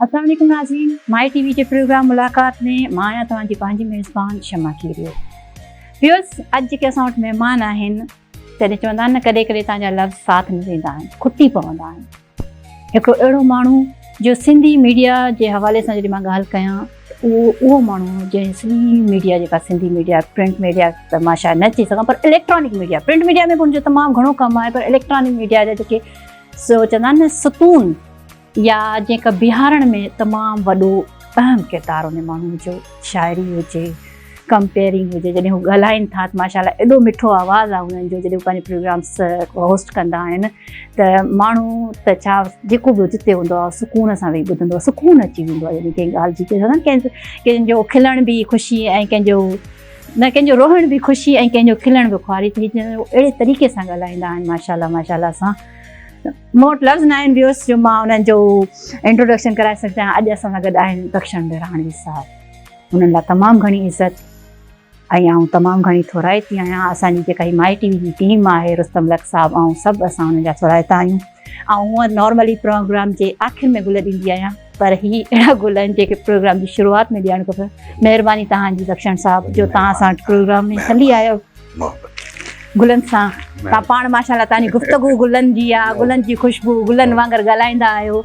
السلام عليڪم ناظرين مائي ٽي وي جي پروگرام ملاقات ۾ مان آهيان توهان جي پنهنجي ميزبان شمع کيريو. ويورز اڄ جيڪي اسان وٽ مهمان آهن تڏهن چوندا آهن نه ڪڏهن ڪڏهن توهان جا لفظ ساٿ نه ڏيندا آهن کٽي پوندا آهن. هڪڙو اهڙو ماڻهو جو سنڌي ميڊيا جي حوالي سان جڏهن مان ڳالهه ڪيان ته اهو اهو ماڻهو جنهن سڄي ميڊيا جيڪا سنڌي ميڊيا پرنٽ ميڊيا ته مان شايد نه چئي سگهان پر اليڪٽرانڪ ميڊيا پرنٽ ميڊيا ۾ به ان جو تمام گهڻو ڪم آهي پر اليڪٽرانڪ ميڊيا جا جيڪي سو چوندا آهن نه ستون يا جيڪا بيهارڻ ۾ تمام وڏو اهم ڪردار ان ماڻهو جو شاعري هجي ڪمپيئرنگ هجي جڏهن هو ڳالهائين ٿا ته ماشاء الله ايڏو مٺو آواز آهي انهن جو جڏهن هو پنهنجي پروگرامس هوسٽ ڪندا آهن ته ماڻهو ته ڇا جيڪو به جتي هوندو آهي سڪون سان ويهي ٻڌندو آهي سڪون اچي ويندو آهي جڏهن ڪنهن ڳالهه جي ڪنهن ڪنهن جو کلڻ به خوشي ۽ ڪنهن جو نه ڪنهن جو روئڻ به خوشي ۽ ڪنهن جو کلڻ به خواري ٿي اهڙي طريقي سان ڳالهائيندا آهن ماشاء الله ماشاء الله سان مون وٽ لفظ نه آهن ويوس جو مان انهن جو انٽروڊڪشن ڪرائي سگهان. اڄ اسان سان گڏ آهن بخشڻ مهراڻوي صاحب. انهن لاء تمام گهڻي عزت ۽ آئون تمام گهڻي ٿورائتي آهيان. اسان جي جيڪا هي مائي ٽي وي جي ٽيم آهي رستم لک صاحب آئون سڀ اسان انهن جا ٿورائتا آهيون. آئون هونئن نارملي پروگرام جي آخر ۾ گل ڏيندي آهيان پر هي اهڙا گل آهن جيڪي پروگرام جي شروعات ۾ ڏيڻ کپن. مهرباني توهان جي بخشڻ صاحب جو توهان اسان وٽ پروگرام ۾ هلي آيو. گلن سان تان پاڻ ماشاءالله تان جي گفتگو گلن جي آ گلن جي خوشبو گلن وانگر ڳالهائيندا آهيو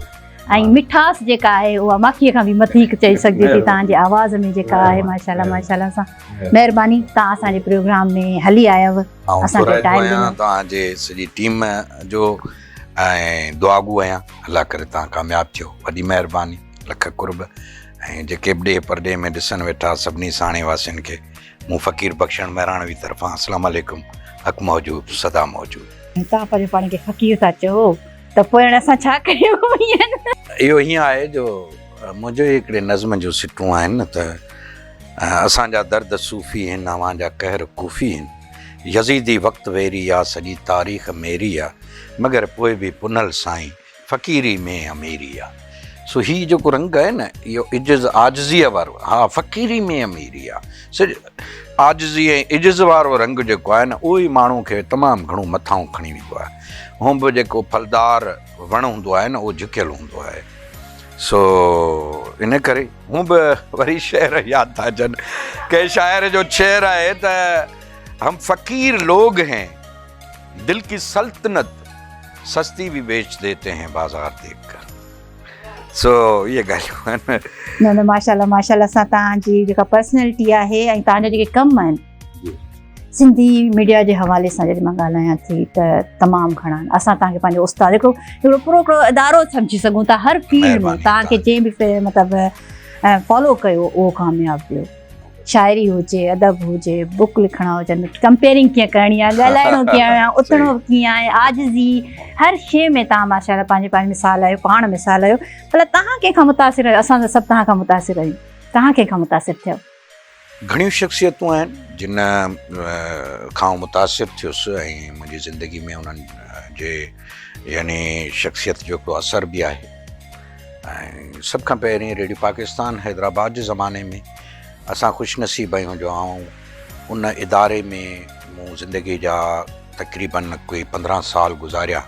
۽ مٺاس جيڪا آهي اها ماکي کان به مٿي چئي سگهجي ٿي تان جي آواز ۾ جيڪا آهي ماشاءالله ماشاءالله سان مهرباني تان اسان جي پروگرام ۾ هلي آيو اسان کي ٽائيم ڏنو تان جي سڄي ٽيم جو ۽ دعاگو آهيان الله ڪري تان ڪامياب ٿيو وڏي مهرباني لک قرب ۽ جيڪي به ڏيهه پرڏيهه ۾ ڏسن ويٺا سڀني ساڻي واسين کي مون فقير بخشڻ مهراڻوي طرفان اسلام عليڪم حق موجود سدا موجود. توهان پنهنجو پاڻ کي فقير ٿا چئو ته پوء هاڻي اسان ڇا ڪيون؟ اهو هيئن آهي جو منهنجو ئي هڪڙي نظم جون سٽون آهن نه ته اسان جا درد صوفي هن اوهان جا قهر ڪوفي هن يزيدي وقت ويري آ سڄي تاريخ ميري آ مگر پوء به پنهل سائين فقيري ۾ اميري آ. سو هي جيڪو رنگ آهي نه اهو عجز عاجزيء وارو ها فقيري ۾ اميري آ. سو عاجزي ۽ عجز وارو رنگ جيڪو آهي نه اهو ئي ماڻهو کي تمام گهڻو مٿانهون کڻي ويندو آهي. هونء به جيڪو ڦلدار وڻ هوندو آهي نه اهو جهڪيل هوندو آهي. سو ان ڪري هونء به وري شعر ياد ٿا اچن. ڪنهن شاعر جو شعر آهي ته هم فقير لوگ هين. دل ڪي سلطنت سستي ڀي بيچ ديتي هين بازار ديک ڪر سو اهي ڳالهيون آهن. نه نه ماشاءالله ماشاءالله سان توهان جي جيڪا پرسنالٽي آهي ۽ توهان جا جيڪي ڪم آهن سنڌي ميڊيا جي حوالي سان جڏهن مان ڳالهايان ٿي ته تمام گهڻا آهن اسان توهان کي پنهنجو استاد هڪڙو هڪڙو پورو هڪڙو ادارو سمجهي سگهون ٿا هر فيلڊ ۾ توهان کي جنهن به مطلب فالو ڪيو اهو ڪامياب ويو. شاعري هجي، ادب هجي، بڪ لکڻا هجن، ڪمپيئرنگ ڪيئن ڪرڻي آهي، ڳالهائڻو ڪيئن آهي، اٿڻو ڪيئن آهي، عاجزي، هر شيء ۾ توهان ماشاء الله پنهنجي پاڻ مثال آهيو، پاڻ مثال آهيو. ڀلا توهان ڪنهن کان متاثر آهيو؟ اسان ته سڀ توهان کان متاثر آهيون. توهان ڪنهن کان متاثر ٿيا؟ گهڻيون شخصيتون آهن جن کان آئون متاثر ٿيس ۽ منهنجي زندگي ۾ انهن جي يعني شخصيت جو هڪڙو اثر به آهي. ۽ سڀ کان پهرين ريڊيو پاڪستان حيدرآباد جي زماني ۾ اسان خوش نصيب آهيون جو آئون ان اداري ۾ مون زندگي جا تقريبن ڪوئي 15 سال گذاريا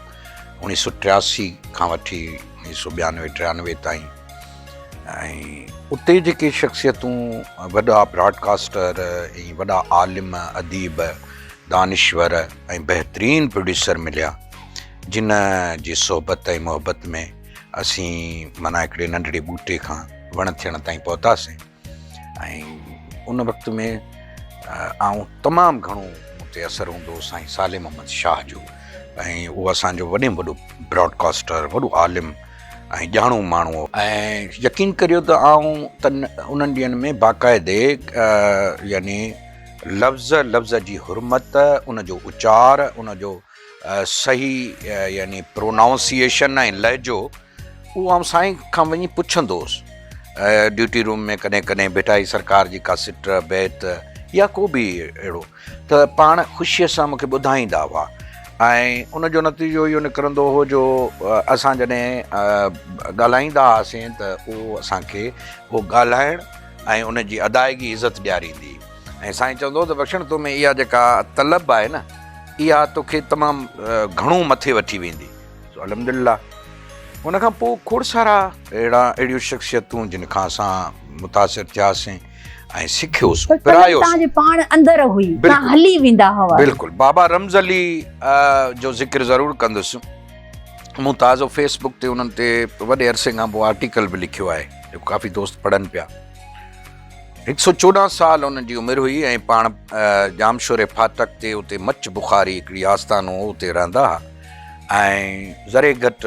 1983 کان وٺي 1992 93 تائين ۽ اتي جيڪي شخصيتون وڏا براڊڪاسٽر ۽ وڏا عالم اديب دانشور ۽ بهترين پروڊيوسر مليا جن جي صحبت ۽ محبت ۾ اسين معنيٰ هڪڙي ننڍڙي ٻوٽي کان وڻ ٿيڻ تائين پهتاسين ۽ ان وقت ۾ آئون تمام گهڻو مون تي اثر هوندو هو سائين صالح محمد شاهه جو ۽ اهو اسان جو وڏي ۾ وڏو براڊڪاسٽر وڏو عالم ۽ ڄاڻو ماڻهو هو ۽ يقين ڪريو ته آئون تن انهن ڏينهن ۾ باقاعدي يعني لفظ لفظ جي حرمت ان جو اچار ان جو صحيح يعني پرونائونسيئيشن ۽ لهجو اهو آئون سائين کان وڃي پڇندو هوس ڊيوٽي روم ۾ ڪڏهن ڪڏهن ڀٽائي سرڪار جي ڪا سٽ بيت يا ڪو به اهڙو ته پاڻ خوشيء سان مونکي ٻڌائيندا هئا ۽ ان جو نتيجو اهو نڪرندو هو جو اسان جڏهن ڳالهائيندا هئاسين ته اهو اسانکي اهو ڳالهائڻ ۽ ان جي ادائگي عزت ڏياريندي ۽ سائين چوندو هو ته بخشڻ تو ۾ اها جيڪا طلب آهي نه اها توکي تمام گهڻو مٿي وٺي ويندي. سو الحمدلله ان کان پوء کوڙ سارا اهڙا اهڙيون شخصيتون جن کان اسان متاثر ٿياسين ۽ سکيوسون پرايوسون. توهان جي پاڻ اندر هئي توهان هلي ويندا هئا. بلڪل بابا رمز علي جو ذڪر ضرور ڪندس. مون تازو فيس بڪ تي انهن تي وڏي عرصي کان پوء آرٽيڪل به لکيو آهي جيڪو ڪافي دوست پڙهن پيا. هڪ سو 14 سال انهن جي عمر هئي ۽ پاڻ ڄامشوري ڦاٽڪ تي اتي مچ بخاري هڪڙي آستانو هو اتي رهندا ها ۽ ذري گهٽ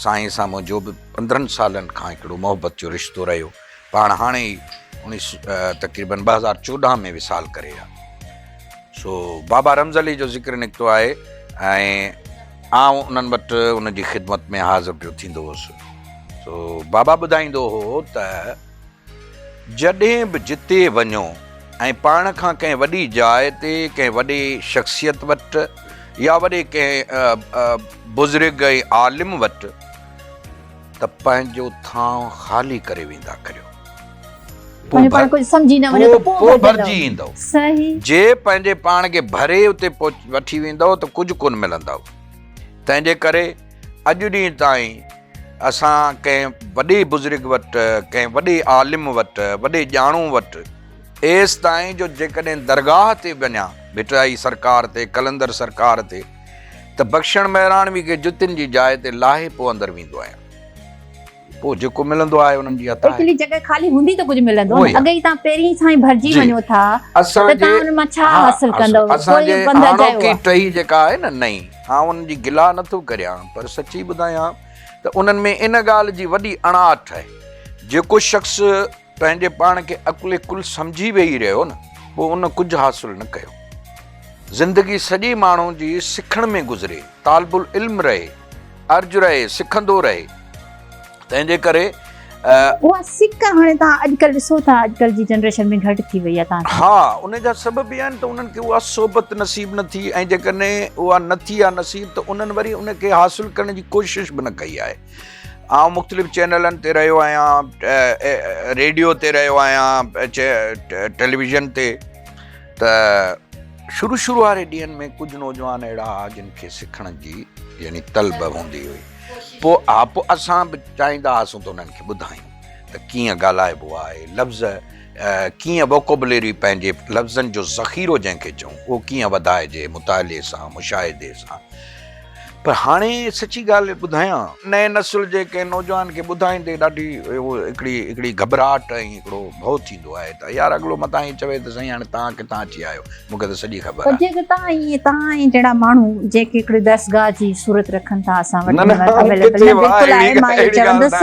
سائين سان منهنجو به 15 سالن کان هڪڙو محبت جو رشتو رهيو. پاڻ هاڻي ئي اڻيس تقريبن 2014 ۾ وصال ڪري ويا. سو بابا رمز علي جو ذڪر نڪتو آهي ۽ آئون انهن وٽ ان جي خدمت ۾ حاضر پيو ٿيندو هوس. سو بابا ٻڌائيندو هو ته جڏهن به جتي وڃو ۽ پاڻ کان ڪنهن وڏي جاء تي ڪنهن وڏي شخصيت وٽ يا وڏي ڪنهن بزرگ ۽ عالم وٽ ته پنهنجو ٿانء خالي ڪري ويندا ڪريو. پنهنجو پاڻ ڪجهه سمجهي نه وڃو ته پوء ڀرجي ايندؤ. جي پنهنجي پاڻ کي ڀري اتي وٺي ويندؤ ته ڪجهه ڪونه ملندؤ. تنهن جي ڪري اڄ ڏينهن تائين اسان ڪنهن وڏي بزرگ وٽ، ڪنهن وڏي عالم وٽ، وڏي ڄاڻو وٽ ايستائين جو جيڪڏهن درگاهه تي وڃان، ڀٽائي سرڪار تي، قلندر سرڪار تي، ته بخشڻ مهراڻوي کي جتين جي جاء تي لاهي پوء اندر ويندو آهيان. پوء جيڪو ملندو آهي انهن جي عطا آهي. ايڪچوئلي جڳهه خالي هوندي ته ڪجهه ملندو نه. اڳي ئي توهان پهرين سان ئي ڀرجي وڃو ٿا ته توهان ان مان ڇا حاصل ڪندؤ. اسان جي هاڻوڪي ٽهي جيڪا آهي نه نئين، آئون انهن جي گلا نه ٿو ڪريان پر سچي ٻڌايان ته انهن ۾ ان ڳالهه جي وڏي اڻاٺ آهي. جيڪو شخص پنهنجي پاڻ کي عقل ڪل سمجهي ويهي رهيو نه پوء ان ڪجهه حاصل نه ڪيو. زندگي سڄي ماڻهو جي سکڻ ۾ گذري، طالب العلم رهي، ارج رهي، سکندو رهي، تنهن جي ڪري. اها سڪ هاڻي توهان اڄڪلهه ڏسو ٿا اڄڪلهه جي جنريشن ۾ گهٽ ٿي وئي آهي توهان کي. ها ان جا سبب اهي آهن ته انهن کي اها صحبت نصيب نه ٿي ۽ جيڪڏهن اها نه ٿي آهي نصيب ته انهن وري ان کي حاصل ڪرڻ جي ڪوشش به نه ڪئي آهي. آئون مختلف چينلن تي رهيو آهيان، ريڊيو تي رهيو آهيان، ٽيليويزن تي ته شروع شروع واري ڏينهن ۾ ڪجهه نوجوان اهڙا هئا جن کي سکڻ جي يعني طلب هوندي هئي پوء ها پوء اسان به چاهيندا هئاسون ته انهن کي ٻڌايون ته ڪيئن ڳالهائبو آهي لفظ ڪيئن ووڪوبلري پنهنجي لفظن جو ذخيرو جنهن کي چئون اهو ڪيئن وڌائجي مطالعي سان مشاهدي سان پر هاڻي سچي ڳالهه ٻڌايان، نئين نسل جي ڪنهن نوجوان کي ٻڌائيندي ڏاڍي هڪڙي هڪڙي گهٻراهٽ ۽ هڪڙو ڀؤ ٿيندو آهي ته يار اڳلو متان ائين چوي ته سائين هاڻي توهان ڪٿان اچي آيو مون کي ته سڄي خبر آهي. پر جيڪر توهان ائين توهان ائين جهڙا ماڻهو جيڪي هڪڙي درسگاهه جي صورت رکن ٿا اسان وٽ هن وقت اويليبل نه بلڪل آهي مان اهو چوندس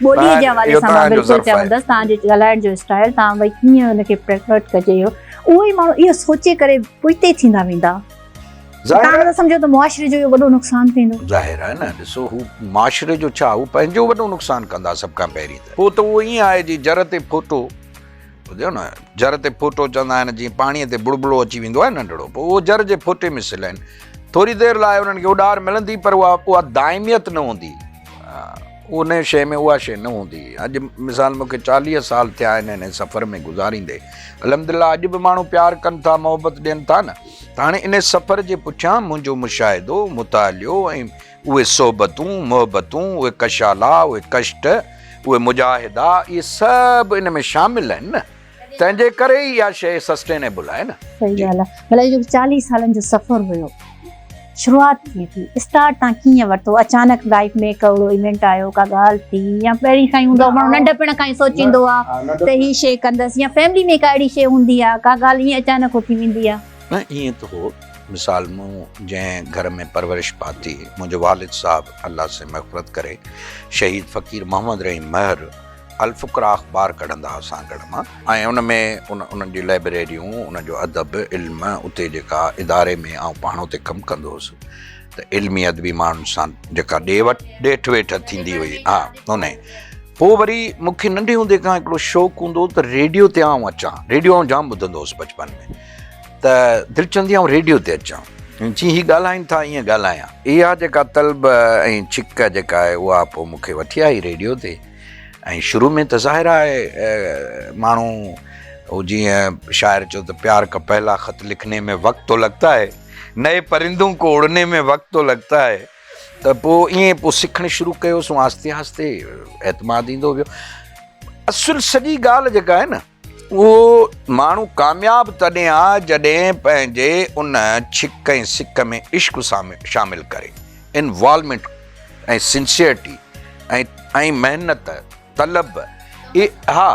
ٻوليء جي حوالي سان مان بلڪل چوندس توهان جي ڳالهائڻ جو اسٽائل توهان ڀئي ڪيئن ان کي پريفرڊ ڪجي اهو اهو ئي ماڻهو اهو سوچي ڪري پوئتي ٿيندا ويندا. ظاهر آهي سمجهو ته معاشري جو اهو وڏو نقصان ٿيندو. ظاهر آهي نه ڏسو هو معاشري جو ڇا هو پنهنجو وڏو نقصان ڪندا سڀ کان پهرين ته پوء ته اهو ائين آهي جي جر تي ڦوٽو ٻڌيو نه جر تي ڦوٽو چوندا آهن جيئن پاڻي تي بڙبڙو اچي ويندو آهي ننڍڙو پوء اهو جر جي ڦوٽي مثل آهن ٿوري دير لاء انهن کي اڏار ملندي پر اها اها دائميت نه هوندي ان شيء ۾ اها شيء نه هوندي. اڄ مثال مون کي 40 سال ٿيا آهن هن سفر ۾ گذاريندي. الحمدلله اڄ به ماڻهو پيار ڪن ٿا، محبت ڏين ٿا نه. ته هاڻي ان سفر جي پٺيان منهنجو مشاهدو، مطالعو ۽ اهي صحبتون، محبتون، اهي ڪشالا، اهي ڪشٽ، اهي مجاهدا، اهي سڀ ان ۾ شامل آهن نه. تنهن جي ڪري ئي اها شيء سسٽينيبل آهي نه. صحيح ڳالهه آهي. ڀلا اهو جيڪو 40 سالن جو سفر هيو شروعات ڪيئن ٿي؟ اسٽارٽ تان ڪيئن ورتو؟ اچانڪ لائيف ۾ هڪ اهڙو ايونٽ آيو ڪا ڳالهه ٿي يا پهرين کان ئي هوندو آهي ماڻهو ننڍپڻ کان ئي سوچيندو آهي ته هي شيء ڪندس يا فيملي ۾ ڪا اهڙي شيء هوندي آهي ڪا ڳالهه ائين اچانڪ اٿي ويندي آهي. نه ائين ته هو مثال مون جنهن گهر ۾ پرورش پاتي منهنجو والد صاحب الله سين مغفرت ڪري شهيد فقير محمد رحيم مهر الفقراء اخبار ڪڍندا ها سانگهڙ مان ۽ ان ۾ ان انهن جي لائبريريون ان جو ادب علم اتي جيڪا اداري ۾ آئون پاڻ اتي ڪم ڪندو هوس ته علمي ادبي ماڻهن سان جيڪا ڏي وٺ ڏيٺ ويٺ ٿيندي هئي ها ان پوء وري مون کي ننڍي هوندي کان هڪڙو شوق هوندو هو ته ريڊيو تي آئون اچان ريڊيو آئون جام ٻڌندو هوس بچپن ۾ ته دل چوندي آئون ريڊيو تي اچان جيئن هي ڳالهائين ٿا ائين ڳالهايان اها جيڪا طلب ۽ ڇڪ جيڪا آهي اها پوء مون کي وٺي آئي ريڊيو تي ۽ شروع ۾ ته ظاهر آهي ماڻهو هو جيئن شاعر چيو ته پيار کا پهلا خط لکني ۾ وقت تو لگتا هي نئي پرندون کو اڙني ۾ وقت تو لگتا هي. ته پوء ائين پوء سکڻ شروع ڪيوسون آهستي آهستي اعتماد ايندو ويو. اصل سڄي ڳالهه جيڪا آهي نه اهو ماڻهو ڪامياب تڏهن آ جڏهن پنهنجي ان ڇڪ ۽ سڪ ۾ عشق شامل ڪري، انوالومينٽ ۽ سنسيئرٽي ۽ ۽ محنت، طلب اي ها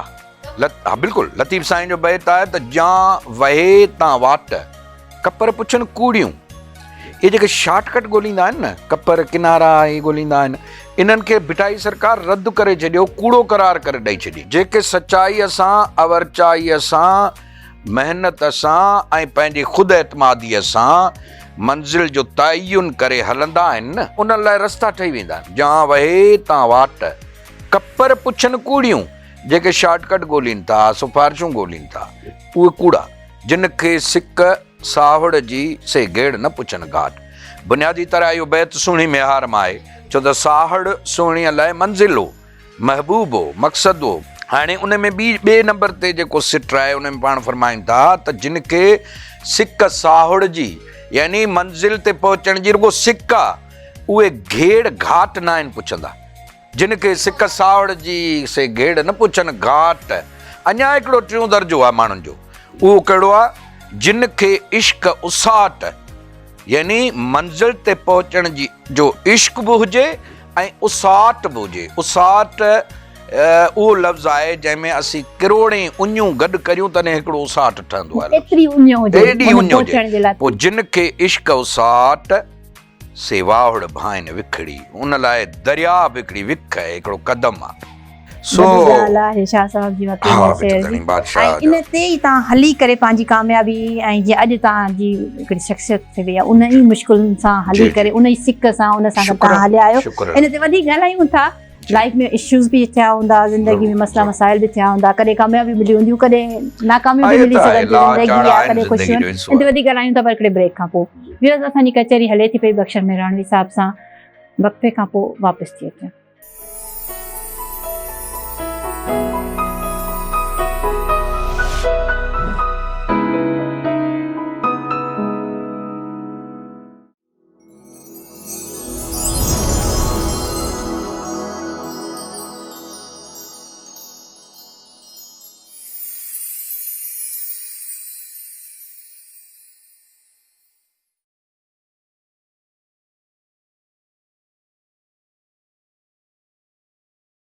ها بلڪل لطيف سائين جو بيت آهي ته جان وهي تان واٽ ڪپر پڇن ڪوڙيون. اهي جيڪي شارٽ ڪٽ ڳوليندا آهن نه، ڪپر، ڪنارا اهي ڳوليندا آهن، انهن کي ڀٽائي سرڪار رد ڪري ڇڏيو، ڪوڙو قرار ڪري ڏئي ڇڏي. جيڪي سچائيء سان، اورچائيء سان، محنت سان ۽ پنهنجي خود اعتماديء سان منزل جو تعين ڪري هلندا آهن نه، انهن لاء رستا ٺهي ويندا آهن. جان وهي تان واٽ، ڪپر پڇن ڪوڙيون، جيڪي شارٽ ڪٽ ڳولين ٿا، سفارشون ڳولين ٿا، اهي ڪوڙا. جن کي سڪ ساهڙ جي، سي گيڙ نه پڇن گهاٽ. بنيادي طرح اهو بيت سهڻي ميهار مان آهي، ڇو ته ساهڙ سهڻيء لاء منزل هو، محبوب هو، مقصد هو. هاڻي ان ۾ ٻي ٻئي نمبر تي جيڪو سٽ آهي، ان ۾ پاڻ فرمائن ٿا ته جن کي سڪ ساهڙ جي يعني منزل تي پهچڻ جي رڳو سڪ آ، اهي گهيڙ گهاٽ ناهن پڇندا. جن کي سڪ ساوڙ جي، سي گهيڙ نه پڇن گهاٽ. اڃا هڪڙو ٽيون درجو آهي ماڻهن جو، اهو ڪهڙو آهي؟ جن کي عشق اساٽ يعني منزل تي پهچڻ جي جو عشق به هجي ۽ اساٽ به هجي. اساٽ اهو لفظ آهي جنهن ۾ اسين ڪروڙين اڃون گڏ ڪريون تڏهن هڪڙو اساٽ ٺهندو آهي. ايتري اڃ هجي ايڏي اڃ هجي. پوء جن کي عشق اساٽ. سي واهڙ ڀائن وکڙي، ان لاء درياء به هڪڙي وک آهي، هڪڙو قدم آهي. سو وڏي ڳالهه آهي شاهه صاحب جي واقعي ها ۾ وچ شعر ڌڻي جي بادشاهه ۽ ان جا. تي ئي توهان هلي ڪري پنهنجي ڪاميابي ۽ جيئن اڄ توهان جي هڪڙي شخصيت ٿي وئي آهي ان ئي مشڪلن سان هلي جي جي ڪري ان ئي سڪ سان ان سان گڏ شڪر توهان هليا آهيو شڪر ان تي وڌيڪ ڳالهايون ٿا جي لائف ۾ اشوز به ٿيا هوندا زندگي ضرور ۾ مسئلا ضرور مسائل به ٿيا هوندا ڪڏهن ڪاميابي ملي هونديون ڪڏهن ناڪاميون به آهي ملي ته آهي سگهن ٿيون لاهه زندگي چاڙها آهي آهن ڪڏهن زندگي خوشيون جو حصو ان تي آهي وڌيڪ ڳالهايون ٿا پر هڪڙي بريڪ کان پوء ويورز اسان جي ڪچهري هلي ٿي پئي بخشڻ مهراڻوي صاحب سان وقفي کان پوء واپس ٿي اچان.